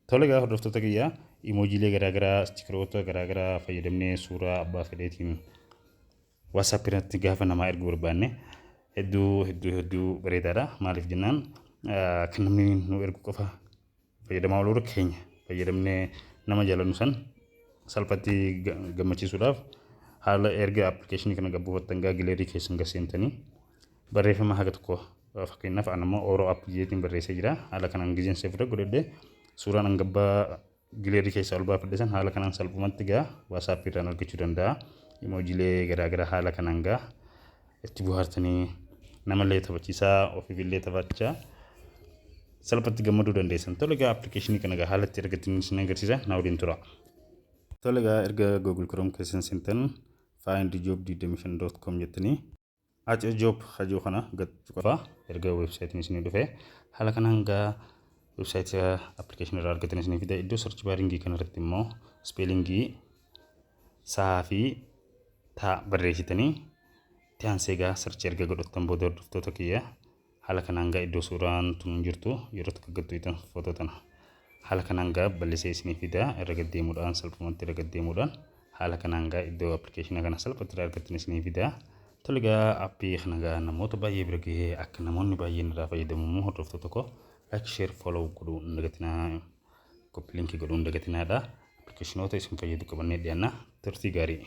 Tole egaa hordoftoota kiyyaa, emojiilee garaagaraa, stickeroota garaagaraa fayyadamnee suuraa abbaa fedheetiin WhatsApp irratti gaafa namaa erguu barbaanne hedduu hedduu hedduu bareedaadha. Maaliif jennaan, kan namni nu ergu qofa fayyadamaa ooluu keenya fayyadamnee nama jaalannu san salphatti gammachiisuudhaaf, haala erga appilikeeshinii kana gabbuufattan gaa gallery keessan gaseentanii barreeffama haga tokko, fakkeenyaaf an ammoo Oro App jeetiin barreessee jira. Haala kanaan gizeen save godhadhe, suuraan hangabbaa gallery keessaa ol baafadhe san haala kanaan salphumatti gaa WhatsApp irraan argachuu danda'a. Emojiilee garaagaraa haala kanaan gaa itti bohaartanii, namallee taphachiisaa, ofiifillee taphachaa salphatti gammaduu dandeessan. Tole egaa, appilikeeshinii kana gaa haala itti argattan isin agarsiisa, na waliin tura. Tole egaa, erga Google Chrome keessan seentan, findjob25.com jettanii Ace job hajuu kana gad qofa. Erga weebsaayitiin isinii dhufe, haala kanaan gaa weebsaayitii appilikeeshinii irraa argatan isinii fida. Iddoo search baringii kanarratti immoo spellingii saa fi taa barreessitanii, itti aansee gaa search erga godhattan booda, hordoftoota kiyya, haala kanaan gaa iddoo suuraan tun jirtu yeroo tokko gattu footoo tana haala kanaan gaa bal'isee isinii fida. Irra gaddeemuudhaan, salphumatti irra gaddeemuudhaan, haala kanaan gaa iddoo appilikeeshina kana salphatti irraa argattan isinii fida. Tole gaa, aappii kana gaa namoota baay'ee bira gahee akka namoonni baay'een irraa fayyadamu immoo, hordoftoota koo, like, share, follow godhuu hin dagatinaa, copy linkii godhuu hin dagatinaadha. Appilikeeshinoota isin fayyadu qabannee dhiyaanna. Turtii gaarii.